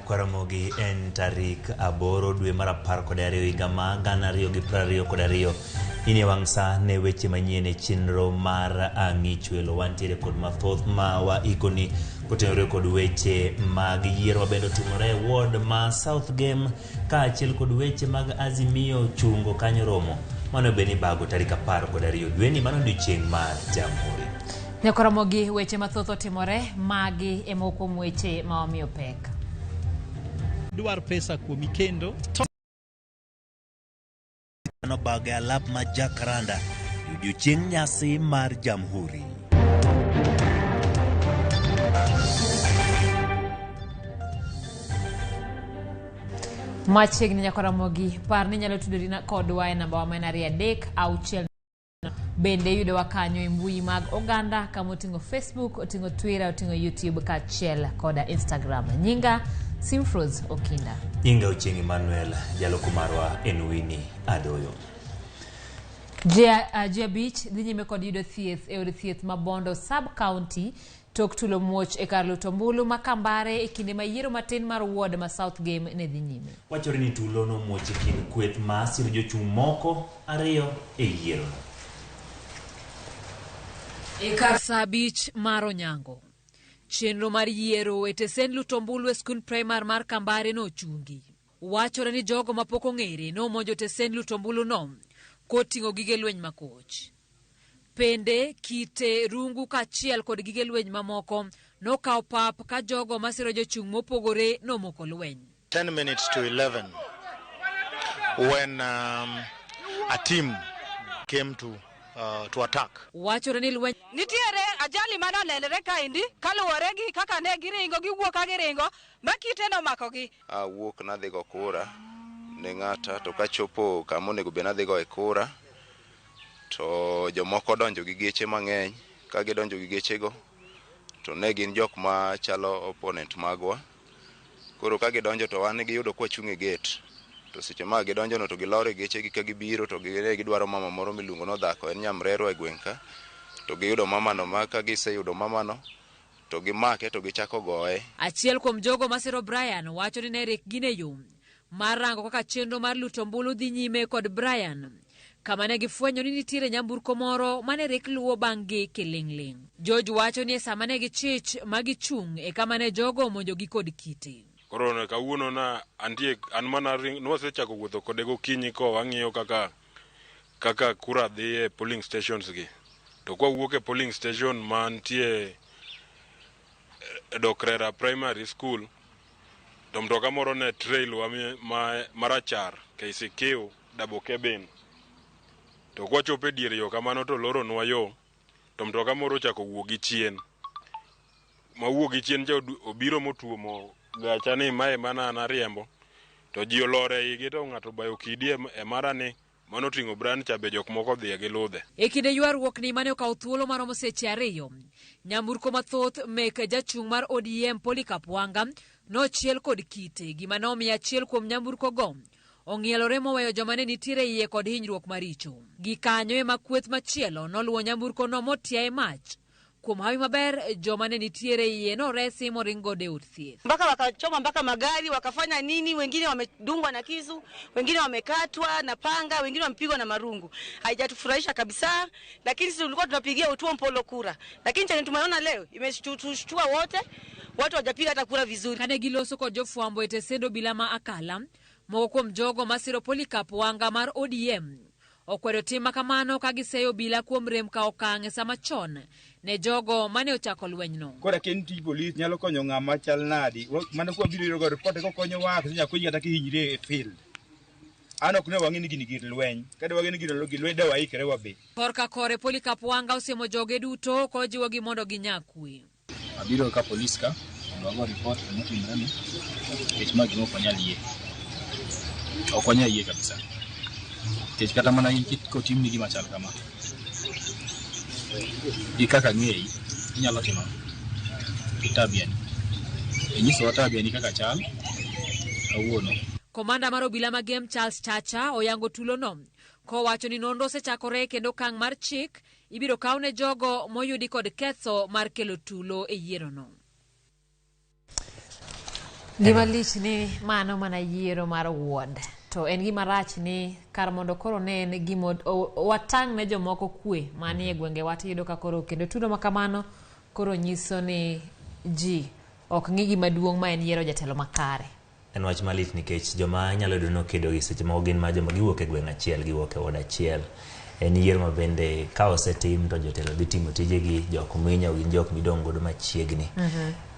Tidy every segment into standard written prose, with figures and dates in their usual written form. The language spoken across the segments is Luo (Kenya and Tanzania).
Nyakwaramogi en tarik aboro dwe mar 12 higa ma 2022. In e wang' sa ne weche manyien e chenro mar Ang'ich Welo. Wantiere kod mathoth ma waikoni kotenore kod weche mag yiero mabende otimore e ward ma South Gem kaachiel kod weche mag Azimio chungo kanyo romo. Mano be nibago tarik 12 dweni, mano odiochieng' mar Jamhuri. Nyakoromogi weche mathoth otimore, magi e moko kuom weche ma wamiyo pek. Dwar pesa kuomi kendo to Nobago e alap ma Jacaranda e odiochieng' nyasi mar Jamhuri. Machiegni nyakoromogi, par ni inyalo tudori kodwa e namba wa ma en 2 3 6. Bende iyudowa kanyo e mbui mag oganda kama oting'o Facebook, oting'o Twitter, oting'o YouTube kaachiel koda Instagram. Nyinga Simfrose Okinda. Nyinga Ochieng' Emmanuel, jaloko marwa en Winnie Adoyo. Ji 5 dhi nyime kod yudo thieth e od thieth ma Bondo Sub County tok tulo muoch e kar luto ombulu ma Kambare e kinde ma yiero matin mar ward ma South Gem ne dhi nyime. Wachore ni tulo nomuoch e kind kweth ma siro jochung' moko ariyo e yierono. E kar saa 5 mar onyango, chenro mar yiero e tesend luto ombulu e skund primar mar Kambare nochungi. Wachore ni jogo mapok ong'ere nomonjo tesend luto ombuluno koting'o gige lweny makoch. Pende, kite, rungu kaachiel kod gige lweny mamoko nokawo pap ka jogo masiro jochung' mopogore nomoko lweny. 10 minutes to 11 when a team came to attack. Wachore ni lweny Nitiere ajali mane onenre kaendi kaluwore gi kaka ne giringo giwuok ka giringo ma kite nomakogi. Awuok nadhi go kura ne ng'ata to kachopo kama onego bed nadhi goye kura to jomoko odonjo gi geche mang'eny ka gidonjo gi gechego to ne gin jok ma chalo opponent magwa. Koro ka gidonjo to wan giyudo kwa chung' e gate to seche ma gidonjo no to gilor e gechegi ka gibiro to ne gidwaro mama moro miluongo ni Odhako en nyamrerwa e gweng' ka to giyudo mamano ma ka giseyudo mamano to gimake to gichako goye. Achiel kuom jogo masiro Brian wacho ni ne rik gin e yo mar rango kaka chenro mar luto ombulu dhi nyime kod Brian, kama ne gifwenyo ni nitiere nyamburko moro mane rik luwo bang'gi kiling'ling'. George wacho ni e sama ne gichich ma gichung' e kama ne jogo omonjogi kod kite. Koro kawuono na antie an mana nwasechako wuotho kode gokinyi ko wang'iyo kaka kaka kura dhi e polling stations gi. To kwawuok e polling station mantie Dokrera Primary School to mtoka moro ne trail wa ma marachar KCQ double cabin. To kwachopo e dier yo kamano to loronwa yo to mtoka moro ochako wuok gi chien. Mawuok gi chien cha obiro motuomo gacha ni mae mana an ariembo. To ji olor e igi to ng'ato obayo kidi e mara ni mano oting'o brand cha be jok moko odhiye gi ludhe. E kinde ywaruokni mane okawo thuolo maromo seche 2, nyamburko mathoth mek jachung' mar ODM Polycarp Wanga nochiel kod kite, gima nomiyo achiel kuom nyamburkogo ong'ielore moweyo joma ne nitiere iye kod hinyruok maricho. Gikanyo ema kweth machielo noluwo nyamburkono motiaye mach. Kuom hawi maber, joma ne nitiere iye noresi moring godo e od thieth. Mpaka wakachoma mpaka magari wakafanya nini, wengine wamedungwa na kisu, wengine wamekatwa na panga, wengine wamepigwa na marungu. Haijatufurahisha kabisa, lakini sisi tulikuwa tunapigia Otuom Polo kura, lakini chenye tumeona leo imetushtua wote, watu hawajapiga hata kura vizuri. Kane giloso kod jofwambo e tesend obila ma Akala, moko kuom jogo masiro Polycarp Wanga mar ODM okwedo tim ma kamano ka giseyo obila kuom rem ka okang' e sama chon ne jogo mane ochako lwenyno. Koro akia ni tij polis nyalo konyo ng'ama chal nadi. Mana kwa biro yudo report kokonyowa koso nyaka konyi kata kihinyri e field. An ok ne wang'e ni gini gir lweny. Ka de wang'e ni gino gir lweny de waikre wabe. Korka kore Polycarp Wanga osiemo joge duto kojiwogi mondo ginya kwe. Abiro ka polis ka mondo wago report gima otimore ni nikech ma gima ok wanyal yie. Ok wanyal yie kabisa. Nikech kata mana in kotimni gima chal kama, gi kaka ang'eyi, inyalo timo gi tabia ni. Inyisowa tabia ni kaka chal kawuono. Komanda mar obila ma Gem Charles Chacha oyango tulono kowacho ni nonro osechakore kendo okang' mar chik ibiro kaw ne jogo moyudi kod ketho mar kelo tulo e yierono. Gima lich ni mano mana yiero mar ward. To en gima rach ni kar mondo koro ne en gima watang' ne jomoko kwe manie gwengewa tiyudo ka koro kendo tulo ma kamano koro nyiso ni ji ok ng'i gima duong' ma en yiero jatelo makare. En wach malit nikech joma inyalo yudo ni okedo gi seche moko gin ma joma giwuok e gweng' achiel, giwuok e ward achiel. En yiero ma bende ka osetim to jotelo dhi timo tijegi, jok minyo gin jok midong' godo machiegni.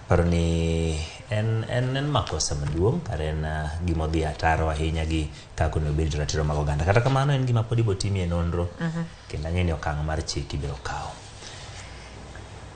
Paro ni en, en, en makosa maduong' kar en gima odhi ataro ahinya gi kaka onego bed ratiro mag oganda. Kata kamano en gima pod ibo timie nonro kendo ang'e ni okang' mar chik ibiro kawo.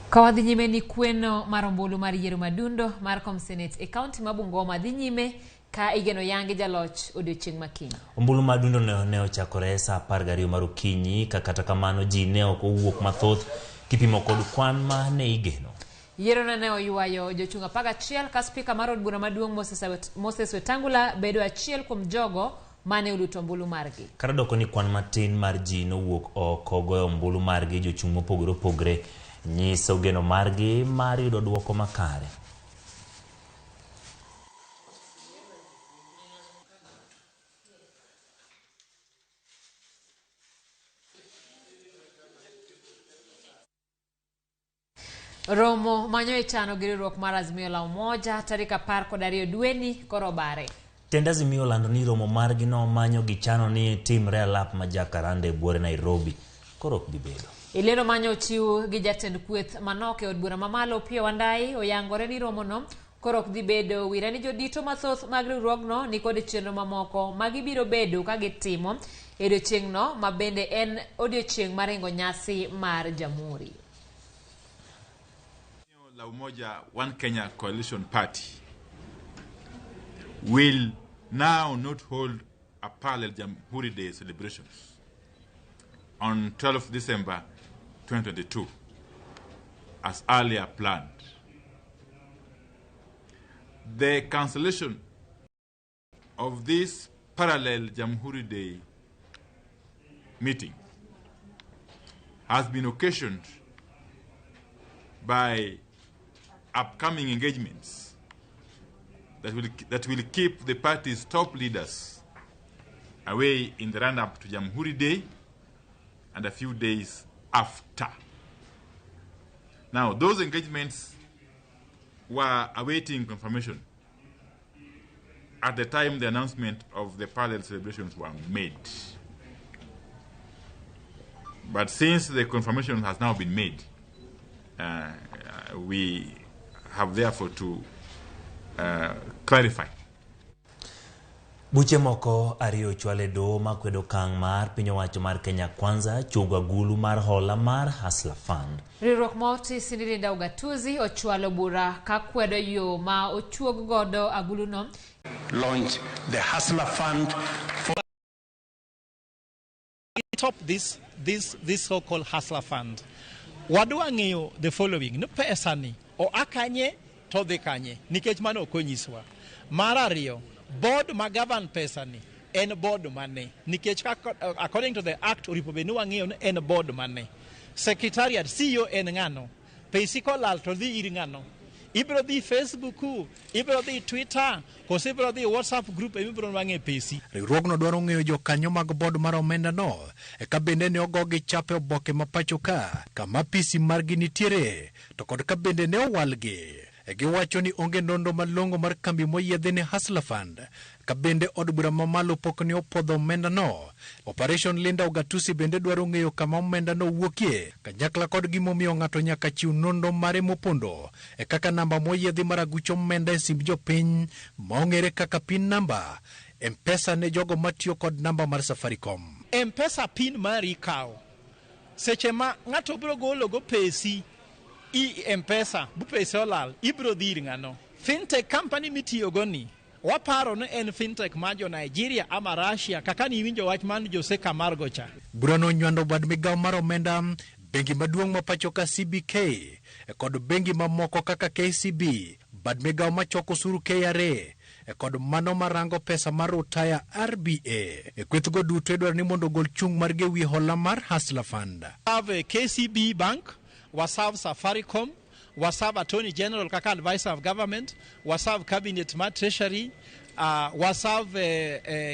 Ka wadhi nyime ni kweno mar ombulu mar yiero madundo mar kom senate e kaunti ma Bungoma dhi nyime ka igeno yangi jaloch odiochieng' ma kiny. Ombulu madundo ne ochakore saa 12 mar okinyi ka kata kamano ji ne ok owuok mathoth kipimo kod kwan ma ne igeno. Yierono ne oywayo jochung' 11 ka spika mar od bura maduong' Moses Wetangula bedo achiel kuom jogo mane oluto ombulu margi. Kata doko ni kwan matin mar ji nowuok oko goyo ombulu margi, jochung' mopogore opogore nyiso geno margi mar yudo duoko makare. Romo manyo ichano gi riwruok mar Azimio la Umoja tarik 12 dweni koro bare. Tend Azimio olando ni romo margi no manyo gichano ni timre alap ma Jacaranda e buore Nairobi koro ok bi bedo. Ilendo manyo ochiw gi jatend kweth manok e od bura mamalo Opiyo Wandayi oyangore ni romono koro ok dhi bedo wira ni jodito mathoth mag riwruogno ni kod chenro mamoko ma gibiro bedo ka gitimo e odiochieng'no ma bende en odiochieng' mar ringo nyasi mar Jamhuri. La Umoja One Kenya Coalition Party will now not hold a parallel Jamhuri Day celebrations on 12 December 2022 as earlier planned. The cancellation of this parallel Jamhuri Day meeting has been occasioned by upcoming engagements that will keep the party's top leaders away in the run-up to Jamhuri Day and a few days after. Now, those engagements were awaiting confirmation at the time the announcement of the parallel celebrations were made. But since the confirmation has now been made, we have therefore to clarify. Buche moko ariyo ochwal e doho makwedo okang' mar piny owacho mar Kenya Kwanza chuogo agulu mar hola mar Hustler Fund. Riwruok ma otisi ni Linda Ugatuzi ochwalo bura ka kwedo yo ma ochuog godo aguluno. Launch the Hustler Fund for top this so-called Hustler Fund. Wadwa ng'eyo the following, ni pesa ni oa kanye to dhi kanye, nikech mano ok onyiswa. Mar ariyo, board ma govern pesa ni en board mane, nikech according to the act oripo bed ni wang'eyo ni en board mane. Secretariat, CEO en ng'ano, pesi kolal to dhi ir ng'ano. Ibiro dhi Facebook, ibiro dhi Twitter, koso ibiro dhi WhatsApp group ema ibiro nwang'e pesi. Riwruogno dwaro ng'eyo jokanyo mag board mar omenda no, ka bende ne ogogi chap e oboke ma pacho ka, kama pisi margi nitiere, to kod ka bende ne owalgi. Giwacho ni onge nonro malong'o mar kambi moyiedhi ni Hustler Fund, ka bende od bura mamalo pok ne opwodho omenda no. Operation Linda Ugatusi bende dwaro ng'eyo kama omenda no wuokie, kanyakla kod gimomiyo ng'ato nyaka chiw nonro mare mopondo, e kaka namba moyiedhi mar aguch omenda e simb jopiny ma ong'ere kaka PIN number, M-Pesa ne jogo matiyo kod namba mar Safaricom. M-Pesa PIN mari ikawo. Seche ma ng'ato biro golo go pesi i M-Pesa, bu pesa olal, ibiro dhi ir ng'ano. Fintech company mitiyogo ni, waparo ni en fintech ma jo Nigeria ama Russia, kaka ni iwinjo wach man Jose Camargo cha. Burano onywando bad migawo mar omenda, bengi maduong' ma pacho ka CBK, kod bengi mamoko kaka KCB, bad migawo machoko osuru KRA, kod mano marango pesa mar Utaya RBA. E kwethgo duto idwaro ni mondo ogol chung' margi ewi hola mar Hustler Fund. Serve KCB Bank, waserve Safaricom, Waserve Attorney General kaka advisor of government, waserve cabinet mar Treasury, waserve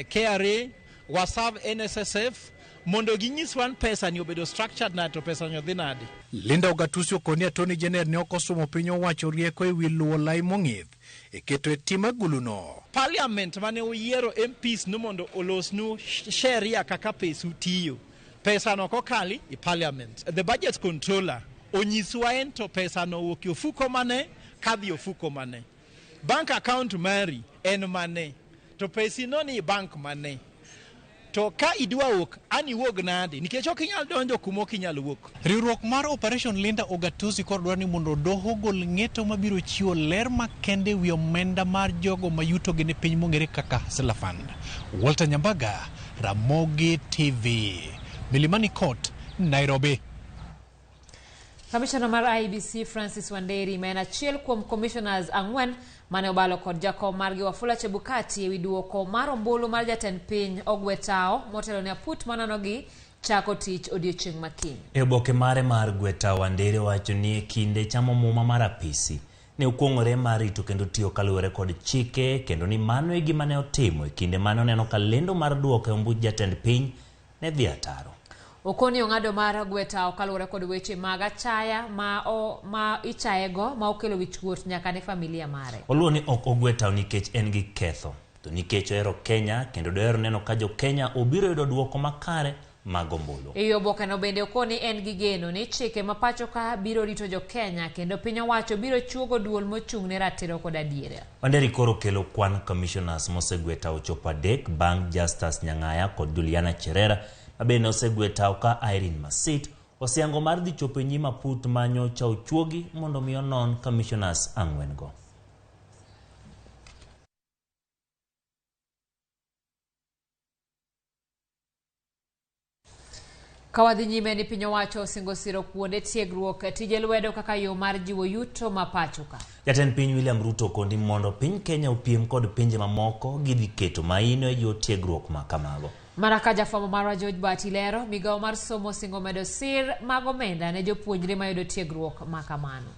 KRA, waserve NSSF mondo ginyiswa ni pesa ni obedo structured nade to pesa ni odhi nade. Linda Ugatusi okoni Attorney General ne ok osumo piny owacho rieko e wi luwo lai mong'ith e keto e tim aguluno. Parliament mane oyiero MPs ni mondo olosnu sheria kaka pesu tiyo. Pesa no kokali i parliament. The budget controller onyiswa en to pesa no owuok e ofuko mane kadhi ofuko mane. Bank account mari en mane to pesi no ni bank mane. To ka idwa wuok an iwuog nade nikech ok inyal donjo kuma ok inyal wuok. Riwruok mar Operation Linda Ugatusi koro dwaro ni mondo doho ogol ng'eto mabiro chiwo ler makende e wi omenda mar jogo ma yutogi ni piny mong'ere kaka Hustler Fund. Walter Nyambaga, Ramogi TV, Milimani Court, Nairobi. Kamishona mar IEBC Francis Wanderi ma en achiel kuom commissioners 4 mane obalo kod jakom margi Wafula Chebukati ewi duoko mar ombulu mar jatend piny Ogwe Tao motelo ne aput manonogi chako tich odiochieng' makiny. E oboke mare mar Gwe Tao, Wanderi owacho ni e kinde chamo muma mar apisi ne okuong'ore mar rito kendo tiyo kaluwore kod chike kendo ni mano e gima ne otimo e kinde mane oneno ka lendo mar duoko e ombuch jatend piny ne dhi ataro. Okoni ong'ado mar Gwe Tao kaluwore kod weche mag achaya ma ichayego ma okelo wichkuot nyaka ne familia mare. Oluwo ni ok ogwe tao nikech en gi ketho, to nikech ohero Kenya kendo dohero neno ka jo Kenya obiro yudo duoko makare mag ombulu. E obokeno bende okoni en gi geno ni chike ma pacho ka biro rito jo Kenya kendo piny owacho biro chuogo duol mochung' ne ratiro kod adiera. Wanderi koro kelo kwan commissioners mosegwe tao chopo 3 bang' Justus Nyang'aya kod Juliana Cherera ma bende osegwe tao ka Irene Masit osiango mar dhi chopo e nyim aput ma nyocha ochuogi mondo mi onon commissioners 4 go. Ka wadhi nyime ni piny owacho osingo siro kuonde tiegruok tije lwedo kaka yo mar jiwo yuto ma pacho ka. Jatend piny William Ruto okoni mondo piny Kenya opiem kod pinje mamoko gidhi keto maino e yo tiegruok ma kamago. Mana ka jafwambo marwa George Bati lero, migawo mar somo osingo medo sir mag omenda ne jopuonjre mayudo tiegruok ma kamano.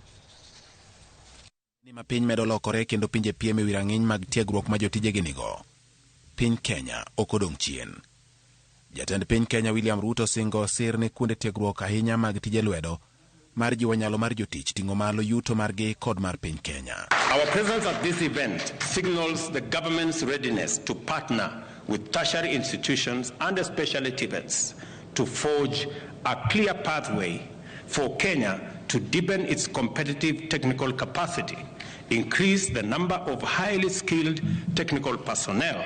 Ni ma piny medo lokore kendo pinje piem e wi rang'iny mag tiegruok ma jotijegi nigo. Piny Kenya ok odong' chien. Jatend piny Kenya William Ruto singo sir ne kuonde tiegruok ahinya mag tije lwedo mar jiwo nyalo mar jotich ting'o malo yuto margi kod mar piny Kenya. Our presence at this event signals the government's readiness to partner with tertiary institutions and especially TVETs to forge a clear pathway for Kenya to deepen its competitive technical capacity, increase the number of highly skilled technical personnel,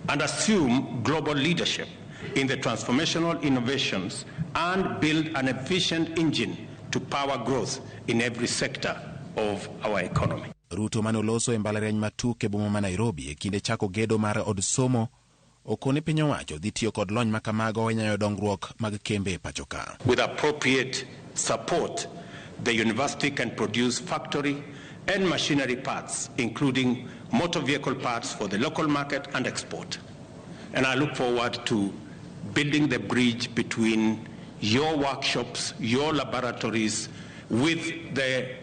and assume global leadership in the transformational innovations and build an efficient engine to power growth in every sector of our economy. Ruto mane oloso e mbalariany ma Tuk e boma ma Nairobi e kinde chako gedo mar od somo okoni piny owacho dhi tiyo kod lony ma kamago e nyayo dongruok mag kembe e pacho ka. With appropriate support, the university can produce factory and machinery parts, including motor vehicle parts for the local market and export. And I look forward to building the bridge between your workshops, your laboratories, with the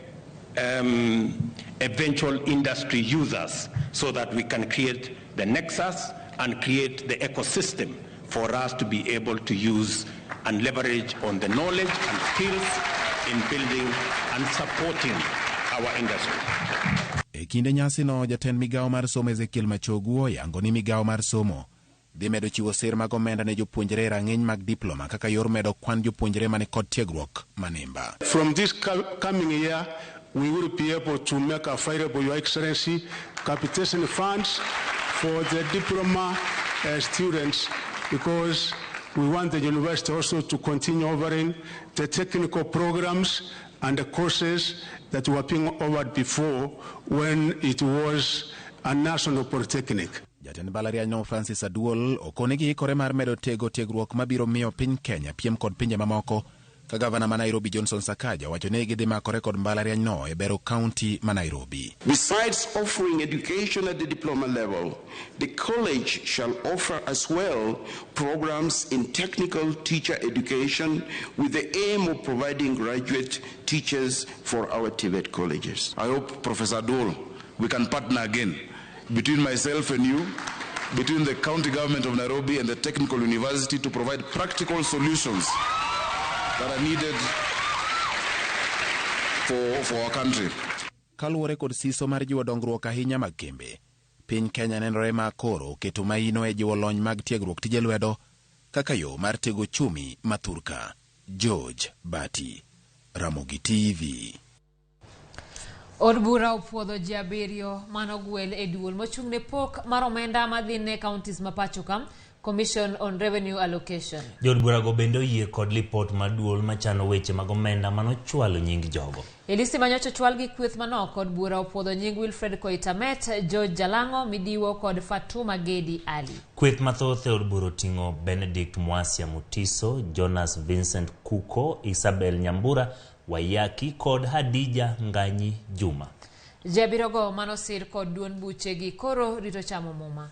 eventual industry users, so that we can create the nexus and create the ecosystem for us to be able to use and leverage on the knowledge and skills in building and supporting our industry. E kinde nyasino, jatend migawo mar somo Ezekiel Machogu oyango ni migawo mar somo dhi medo chiwo sir mag omenda ne jopuonjre e rang'iny mag diploma kaka yor medo kwan jopuonjre mani kod tiegruok manimba. From this coming year, we will be able to make available, Your Excellency, capitation funds for the diploma students, because we want the university also to continue offering the technical programs and the courses that were being offered before when it was a national polytechnic. Jatend mbalariany no Francis Aduol okoni giikore mar medo tego tiegruok mabiro miyo piny Kenya piem kod pinje mamoko Ka gavana ma Nairobi Johnson Sakaja owacho ni gidhi makore kod mbalariany no e bero kaunti ma Nairobi. Besides offering education at the diploma level, the college shall offer as well programs in technical teacher education with the aim of providing graduate teachers for our TVET colleges. I hope, Professor Dole, we can partner again between myself and you, between the county government of Nairobi and the Technical University to provide practical solutions that are needed for our country. Kaluwore kod siso mar jiwo dongruok ahinya mag kembe, piny Kenya nenore ma koro oketo maino e jiwo lony mag tiegruok tije lwedo kaka yo mar tego uchumi ma thurka. George Bati, Ramogi TV. Od bura opuodho ji 7 manogwel e duol mochung' ne pok mar omenda madhi ne counties ma pacho ka, Commission on Revenue Allocation. Jood burago bende oyie kod lipot mar duol machano weche mag omenda manochwalo nying jogo. E listi manyocha ochwal gi kweth manok, od bura opuodho nying Wilfred Koitamet, George Jalang'o, Midiwo kod Fatuma Gedi Ali. Kweth mathoth e od bura oting'o Benedict Mwasia Mutiso, Jonas Vincent Kuko, Isabel Nyambura, Wayaki kod Hadija Nganyi Juma. Ji 7 go manosir kod duond buchegi koro rito chamo muma.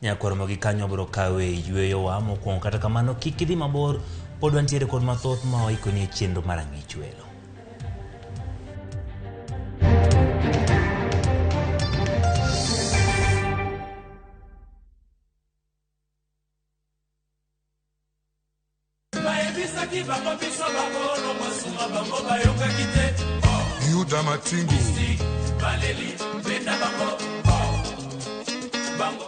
Nyakwar mogi kanyo biro kawe yweyowa mokwongo, kata kamano kik idhi mabor, pod wantiere kod mathoth ma waikoni e chenro mar Ang'ich Welo. Yuda Matingu.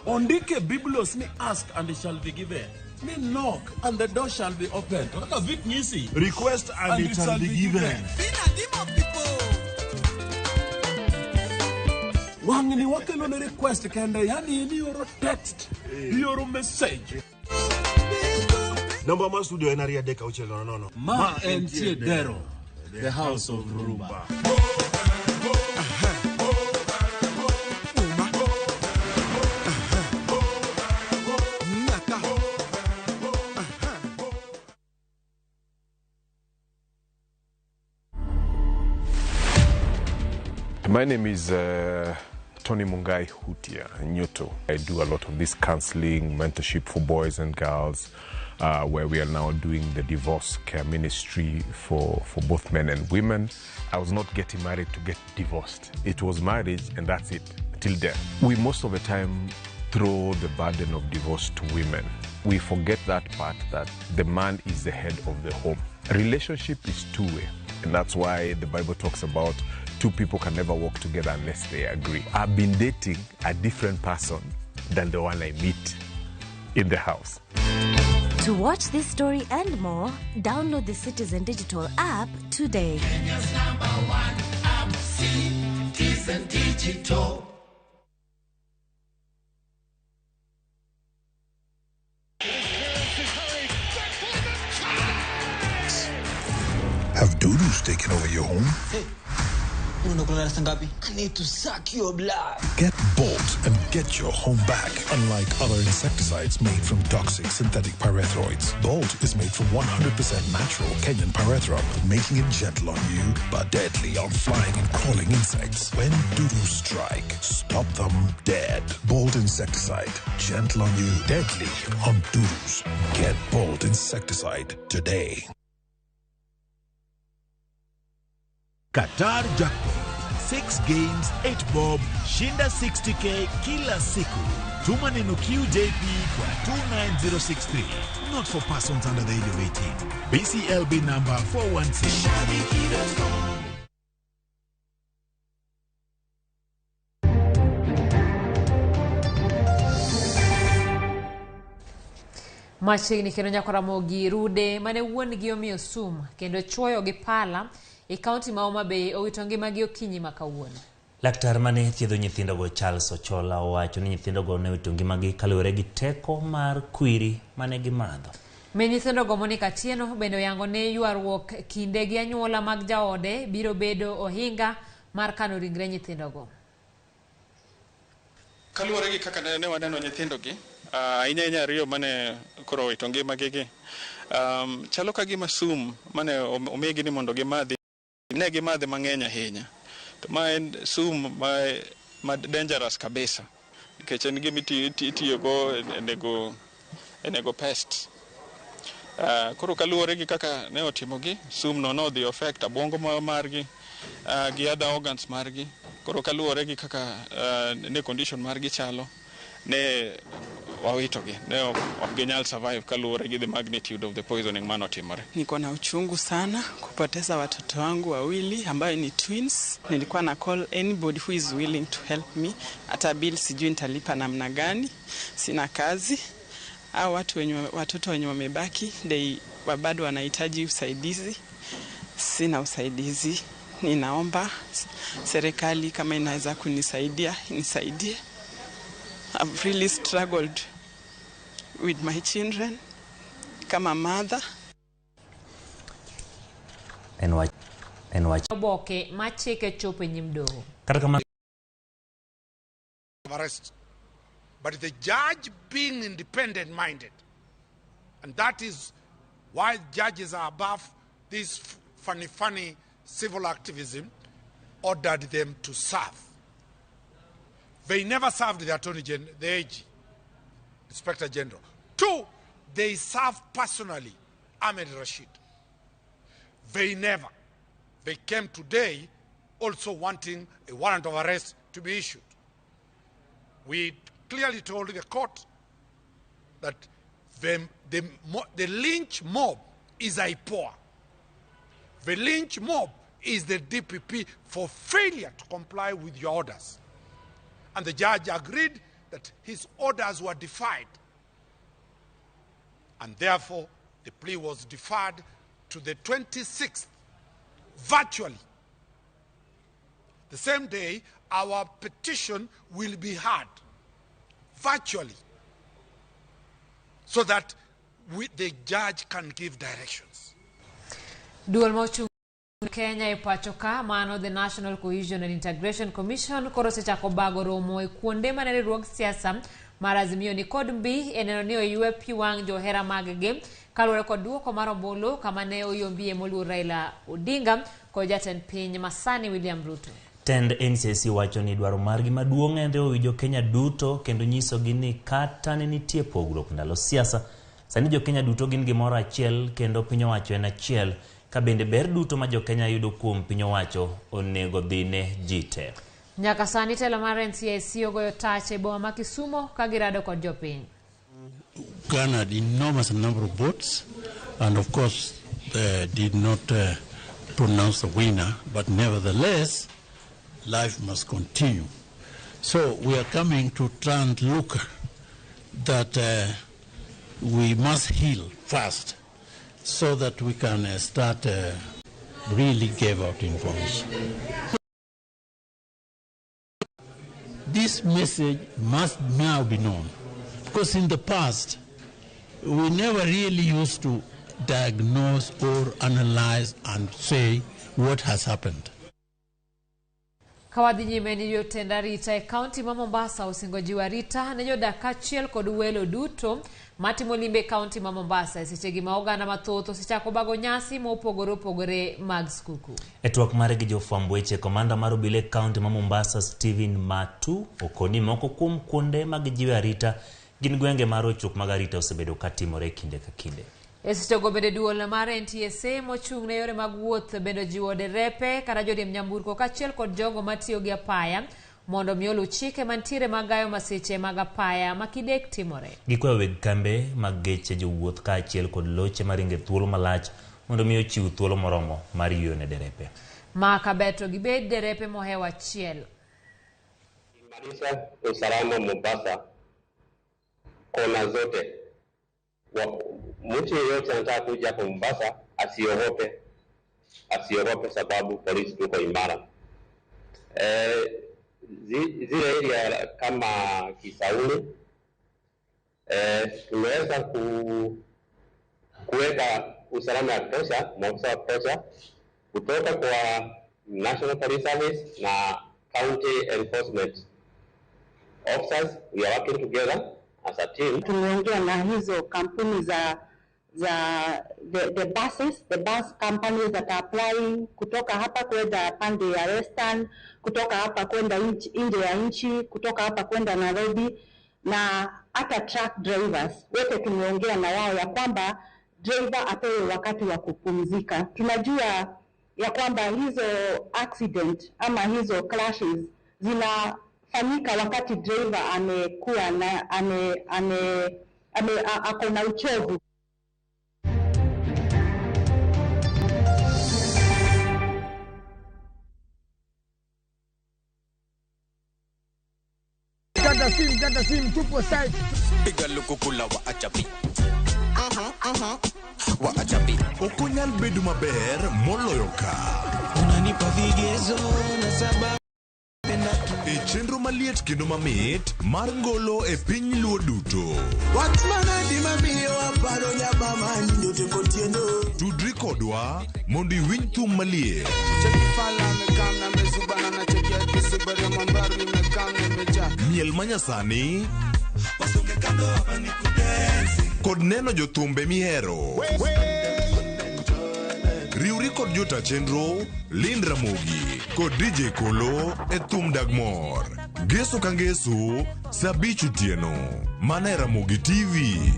Ondike Biblos ni ask and it shall be given. Ni knock and the door shall be opened. Kaka Vic Nyisi. Request and it shall be given. Wang'ni wakelo ne request kende, yani in ioro text, ioro message. Namba mar studio en 23600. Ma entie Dero, the house of Rumba. My name is Tony Mungai Hutia Nyoto. I do a lot of this counseling, mentorship for boys and girls, where we are now doing the divorce care ministry for both men and women. I was not getting married to get divorced. It was marriage and that's it, till death. We most of the time throw the burden of divorce to women. We forget that part, that the man is the head of the home. Relationship is two-way, and that's why the Bible talks about two people can never walk together unless they agree. I've been dating a different person than the one I meet in the house. To watch this story and more, download the Citizen Digital app today. Kenya's number one app, Citizen Digital. Have dudus taken over your home? Hey. I need to suck your blood. Get Bolt and get your home back. Unlike other insecticides made from toxic synthetic pyrethroids, Bolt is made from 100% natural Kenyan pyrethrum, making it gentle on you but deadly on flying and crawling insects. When dudus strike, stop them dead. Bolt insecticide, gentle on you, deadly on dudus. Get Bolt insecticide today. Qatar Jackpot. 6 games, 8 bob, shinda 60k kila siku. Tuma neno QJP kwa 29063. Not for persons under the age of 18. BCLB number 416. Machiegni kendo nyako Ramogi rude mane wuon gi omiyo sum kendo chuoyo gi pala e kaunti ma Homa Bay owito ngimagi okinyi ma kawuono. Laktar mane thiedho nyithindogo Charles Ochola owacho ni nyithindogo ne owito ngimagi kaluwore gi teko mar kwiri mane gimadho. Min nyithindogo Monica Atieno bende oyango ni ywaruok kinde gi anyuola mag jaode biro bedo ohinga mar kano ringre nyithindogo. Kaluwore gi kaka ne waneno nyithindogi, ahinya ahinya ariyo mane koro owito ngimagi gi, chalo ka gima sum mane omigi ni mondo gimadhi, ne gimadhe mang'eny ahinya. To ma en sum ma dangerous kabisa, nikech en gima itiyogo e nego pest. Koro kaluwore gi kaka ne otimogi, sum no nodhi affect obwongo margi gi other organs margi. Koro kaluwore gi kaka ne condition margi chalo, ne wawitogi, ne ok ginyal survive kaluwore gi the magnitude of the poisoning manotimore. Niko na uchungu sana kupoteza watoto wangu wawili ambayo ni twins. Nilikuwa na call anybody who is willing to help me. Hata bill sijui nitalipa namna gani, sina kazi. Hao watu wenye watoto wenye wamebaki, they bado wanahitaji usaidizi. Sina usaidizi. Ninaomba serikali kama inaweza kunisaidia, nisaidie. I've really struggled with my children kama mother. En wach oboke machike chopo e nyim doho. Kata kamano arrest. But the judge being independent minded, and that is why judges are above this funny civil activism, ordered them to serve. They never served the Attorney General, the AG, Inspector General. 2, they served personally Ahmed Rashid. They never. They came today also wanting a warrant of arrest to be issued. We clearly told the court that the lynch mob is IPOA. The lynch mob is the DPP for failure to comply with your orders. And the judge agreed that his orders were defied. And therefore, the plea was deferred to the 26th, virtually. The same day, our petition will be heard, virtually, so that the judge can give directions. Duol mochung' Kenya e pacho ka mano the National Cohesion and Integration Commission koro osechako bago romo e kuonde mane riwruog siasa mar Azimio ni kod mbi e neno ni oywe pi wang' johera mag-gi kaluwore kod duoko mar ombulu kama ne oyombie moluor Raila Odinga kod jatend piny masani William Ruto. Tend NCC wacho ni dwaro margi maduong' en riwo wi jo-Kenya duto kendo nyisogi ni kata ne nitie pogruok ndalo siasa, sani jo-Kenya duto gin gimoro achiel kendo piny owacho en achiel, ka bende ber duto ma jo-Kenya yudo kuom piny owacho onego dhi ne ji te. Nyaka sani telo mar NCIC ogoyo tach e boma ma Kisumo ka girado kod jopiny. Garnered enormous number of votes and of course did not pronounce the winner, but nevertheless life must continue. So we are coming to try and look that we must heal fast so that we can start really give out information. This message must now be known, because in the past we never really used to diagnose or analyze and say what has happened. Kawadhi nyime ni jotend arita e kaunti ma Mombasa osingo jiwo arita ne jodak kaachiel kod welo duto matimo limbe e kaunti ma Mombasa e sechegi ma oganda mathoth osechako bago nyasi mopogore opogore mag skuku. E twak mare gi jofwamb weche, komanda mar obila e kaunti ma Mombasa Stephen Matu okoni moko kuom kuonde mag jiwo arita gin gwenge ma rochruok mag arita osebedo katimore kinde ka kinde. E sechego bende duol mar NTSA mochung' ne yore mag wuoth bende ojiwo derepe kata joriemb nyamburko kaachiel kod jogo matiyo gi apaya mondo mi oluw chike mantiere mag gayo masiche mag apaya ma kidek timore. Gikwayo weg kambe mag geche jowuoth kaachiel kod loche maringo e thuolo malach mondo mi ochiw thuolo moromo mar yweyo ne derepe. Ma kaber to gibed derepe mohewo achiel. Imarisha usalama Mombasa kona zote. Mtu yeyote anataka kuja hapa Mombasa asiogope, asiogope sababu polisi tuko imara. Zile area kama Kisauni tumeweza kuweka usalama wa kutosha, maafisa wa kutosha kutoka kwa National Police Service na County Enforcement. Officers, we are working together as a team. Tumeongea na hizo kampuni za the buses, the bus companies that are applying kutoka hapa kwenda pande ya Western, kutoka hapa kwenda nje ya nchi, kutoka hapa kwenda Nairobi, na hata truck drivers wote tumeongea na wao ya kwamba driver apewe wakati wa kupumzika. Tunajua ya kwamba hizo accident ama hizo crashes zinafanyika wakati driver amekuwa na ako na uchovu. Kata simu, tupo site. Piga lukukula wa achapi. Wa achapi. Okonyal bedo maber moloyo ka. Unanipa vigezo na sababu. E chenro maliet kendo mamit mar ngolo e piny Luo duto. Wach manadi mamiyo aparo nyabama nyote kotieno. Tudri kodwa mondo iwinj thum maliet. Miel manyasani kod neno jothumbe mihero. Riwri kod jota chenro Lind Ramogi kod DJ Kolo e thum dag mor. Ngeso ka ngeso saa 5 otieno mana e Ramogi TV.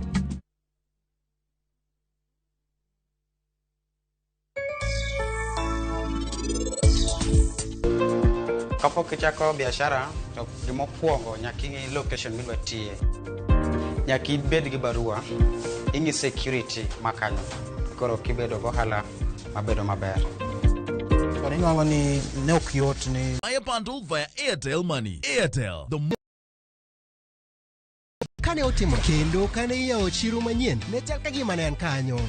Kapok ichako biashara to gimokwongo nyaka ing'i location midwa tiye. Nyaka ibed gi barua, ing'i security makanyo. Koro kibedo gohala mabedo maber. Buy a bundle via Airtel Money. Airtel, the Kane otimo kendo kane iyawo chiro manyien ne chal ka gima ne an kanyo.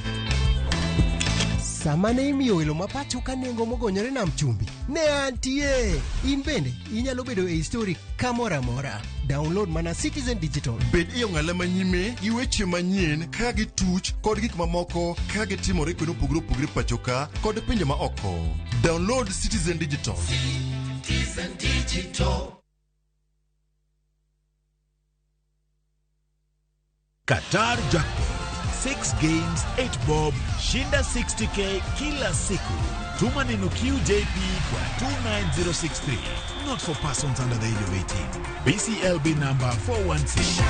Sama ne imiyo welo ma pacho ka nengo mogonyore nam chumbi, ne antie. In bende inyalo bedo e histori kamoro amora. Download mana Citizen Digital. Bed e ong'ala manyime gi weche manyien kaka gituch kod gik mamoko kaka gitimore kuonde mopogore opogore pacho ka kod pinje ma oko. Download Citizen Digital. Citizen Digital. Qatar Jackpot. 6 games, 8 bob, shinda 60k kila siku. Tuma neno QJP kwa 29063. Not for persons under the age of 18. BCLB number 416.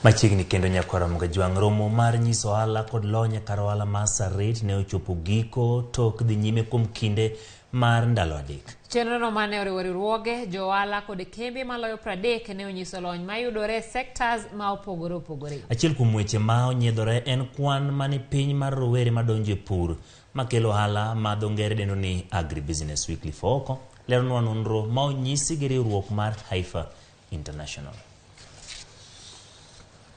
Machiegni kendo nyakwara Mugajwang' romo mar nyiso ohala kod lony e kar ohala mar Sarit ne ochopo giko tok dhi nyime kuom kinde mar ndalo 3. Chenrono mane oriwo riwruoge, jo ohala kod kembe maloyo 30 ne onyiso lony mayudore e sectors ma opogore opogore. Achiel kuom weche ma onyiedhore en kwan mani piny mar rowere madonjo e pur makelo ohala ma dho ngere dendo ni Agribusiness Weekly. Foko leronwa nonro ma onyisi gi riwruok mar Haifa International.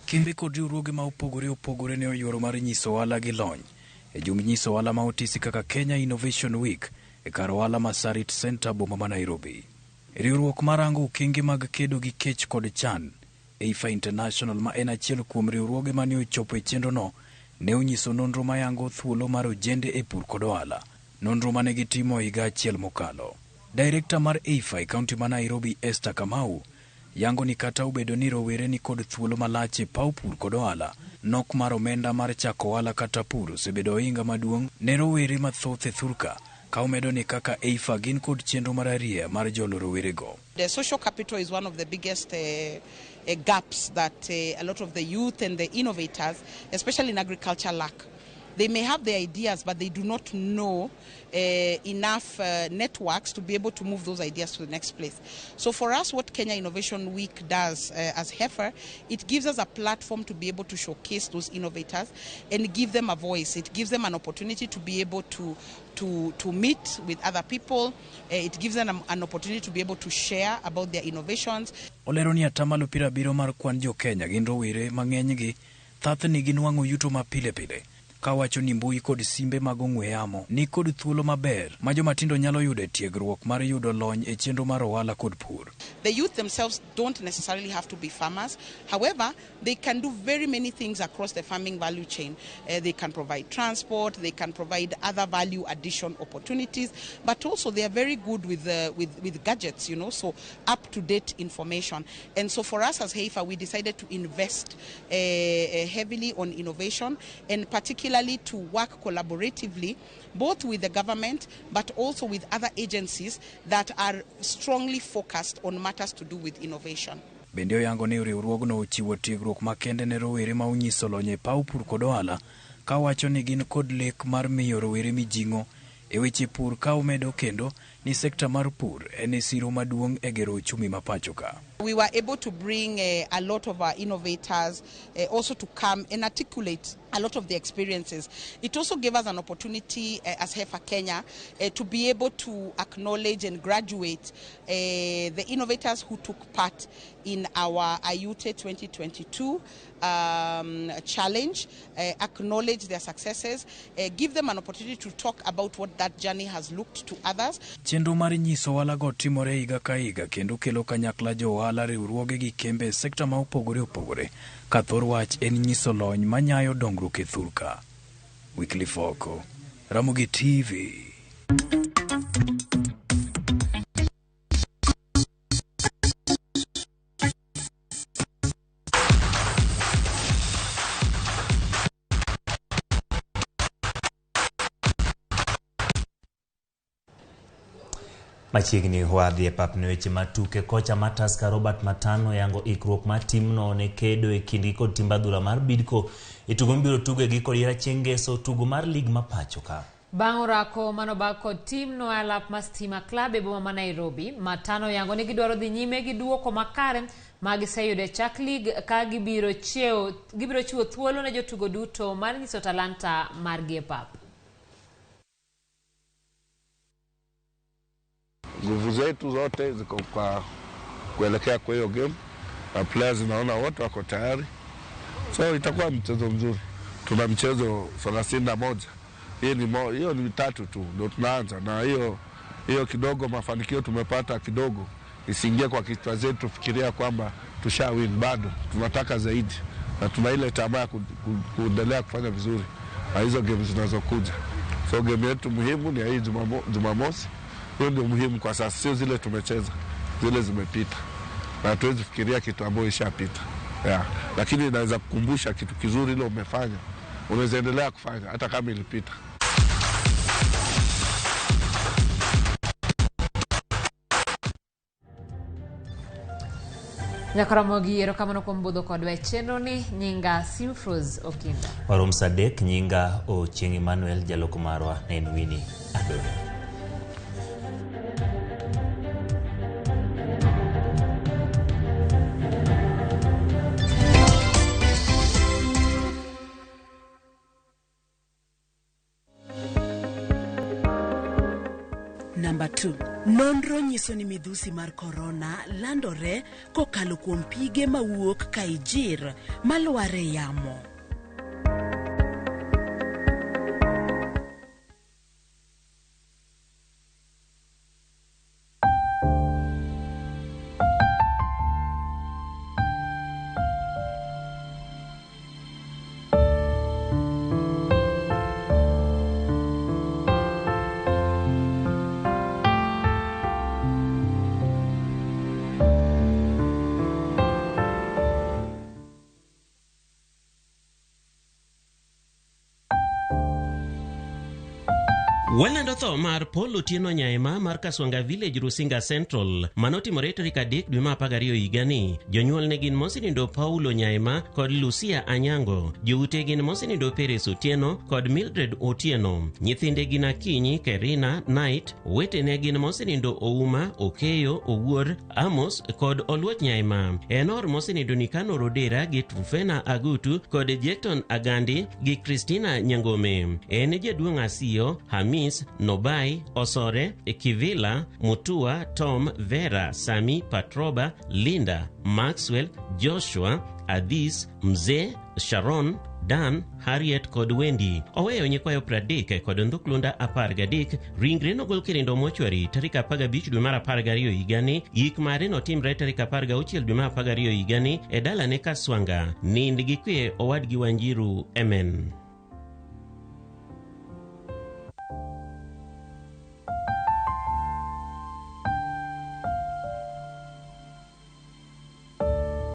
Kembe kod riwruoge ma opogore opogore ne oyuoro mar nyiso ohala gi lony e jumb nyiso ohala ma otisi kaka Kenya Innovation Week e kar ohala ma Sarit Center boma ma Nairobi. Riwruok marango okenge mag kedo gi kech kod chan Heifer International ma en achiel kuom riwruoge mane ochopo e chenrono ne onyiso nonro mayango thuolo mar ojende e pur kod ohala, nonro mane gitimo higa achiel mokalo. Director mar Heifer e kaunti ma Nairobi Esther Kamau yango ni kata obedo ni rowere ni kod thuolo malach e paw pur kod ohala, nok mar omenda mar chako ohala kata pur osebedo ohinga maduong' ne rowere mathoth e thurka, ka omedo ni kaka Heifer gin kod chenro mar arieya mar jolo rowerego. The social capital is one of the biggest gaps that a lot of the youth and the innovators, especially in agriculture, lack. They may have the ideas, but they do not know enough networks to be able to move those ideas to the next place. So for us, what Kenya Innovation Week does as Heifer, it gives us a platform to be able to showcase those innovators and give them a voice. It gives them an opportunity to be able to meet with other people. It gives them an opportunity to be able to share about their innovations. Olero ni atamalo 70 mar kwan jo Kenya gin rowere mang'enygi, thothni ginwang'o yuto ma pile pile. Kawacho ni mbui kod simbe mag ong'we yamo ni kod thuolo maber ma jomatindo nyalo yudo e tiegruok mar yudo lony e chenro mar ohala kod pur. The youth themselves don't necessarily have to be farmers. However, they can do very many things across the farming value chain. They can provide transport, they can provide other value addition opportunities, but also they are very good with gadgets, so up-to-date information. And so for us as HEFA, we decided to invest heavily on innovation, and particularly to work collaboratively, both with the government, but also with other agencies that are strongly focused on matters to do with innovation. Bende oyango ni riwruogno ochiwo tiegruok makende ne rowere ma onyiso lony e paw pur kod ohala, kawacho ni gin kod lek mar miyo rowere mijing'o e weche pur, ka omedo kendo ni sekta mar pur en siro maduong' e gero uchumi ma pacho ka. We were able to bring a lot of our innovators also to come and articulate a lot of the experiences. It also gave us an opportunity as HEFA Kenya to be able to acknowledge and graduate the innovators who took part in our IUTE 2022 challenge, acknowledge their successes, give them an opportunity to talk about what that journey has looked to others. Chenro mar nyiso ohala go timore higa ka higa kendo kelo kanyakla jo ohala, riwruoge gi kembe e sekta ma opogore opogore, ka thor wach en nyiso lony manyayo dongruok e thurka. Wycliffe Oko, Ramogi TV. Machiegni wadhi e pap ne weche matuke. Kocha mar Tusker Robert Matano yango ikruok mar timno ne kedo e kindgi kod timb adhula mar Bidco e tugo mibiro tugo e giko diere chieng' ngeso, tugo mar lig ma pacho ka. Bang' orako manobag kod tim no e alap mar Stima Club e boma ma Nairobi, Matano yango ni gidwaro dhi nyime gi duoko makare ma giseyudo e chak lig, ka gibiro chiwo thuolo ne jotugo duto mar nyiso talanta margi e pap. Nguvu zetu zote ziko kwa kuelekea kwa hiyo game, na players naona wote wako tayari, so itakuwa mchezo mzuri. Tuna mchezo 31, hiyo ni mitatu tu ndio tunaanza, na hiyo kidogo mafanikio tumepata kidogo isiingie kwa kichwa zetu fikiria kwamba tusha win, bado tunataka zaidi na tuna ile tamaa ya kuendelea kufanya vizuri na hizo games zinazokuja. So game yetu muhimu ni hii Jumamosi. Hiyo ndio muhimu kwa sasa, sio zile tumecheza, zile zimepita. Na hatuwezi fikiria kitu ambacho ishapita. Yeah. Lakini inaweza kukumbusha kitu kizuri ile umefanya, unaweza endelea kufanya hata kama ilipita. Nyakaramogi, erokamano kuom budho kodwa e chenro ni. Nyinga Simfrose Okinda. Warom Sadek, nyinga Ochieng' Emmanuel, jaloko marwa ne en Winnie Adoyo. Namba 2. Nonro nyiso ni midhusi mar korona landore kokalo kuom pige mawuok ka ijir malwar e yamo. Walando tho mar Paul Otieno Nyaima mar Kaswanga Village, Rusinga Central, manotimore tarik 3 dwe mar 12 higani. Jonyuol ne gin Mosenindo Paulo Nyaima kod Lucia Anyango. Joute gin Mosenindo Peres Otieno kod Mildred Otieno. Nyithinde gin Akinyi, Kerina, Knight. Wetene gin Mosenindo Ouma, Okeyo, Owuor, Amos kod Oluoch Nyaima. En or Mosenindo Nikano Rodera gi Trufena Agutu kod Jekton Agandi gi Christina Nyangome. En jaduong' Asiyo, Hamis, Nobai, Osore, Kivila, Mutua, Tom, Vera, Sami, Patroba, Linda, Maxwell, Joshua, Adhis, Mzee, Sharon, Dan, Harriet kod Wendy. Oweyo nyikwayo 30 kod ndhuklunda 13. Ringre nogol kirindo mochwari tarik 15 dwe mar 12 higani. Yik mare notimre tarik 16 dwe mar 12 higani e dalane Kaswanga. Nind gi kwe owadgi Wanjiru. Amen.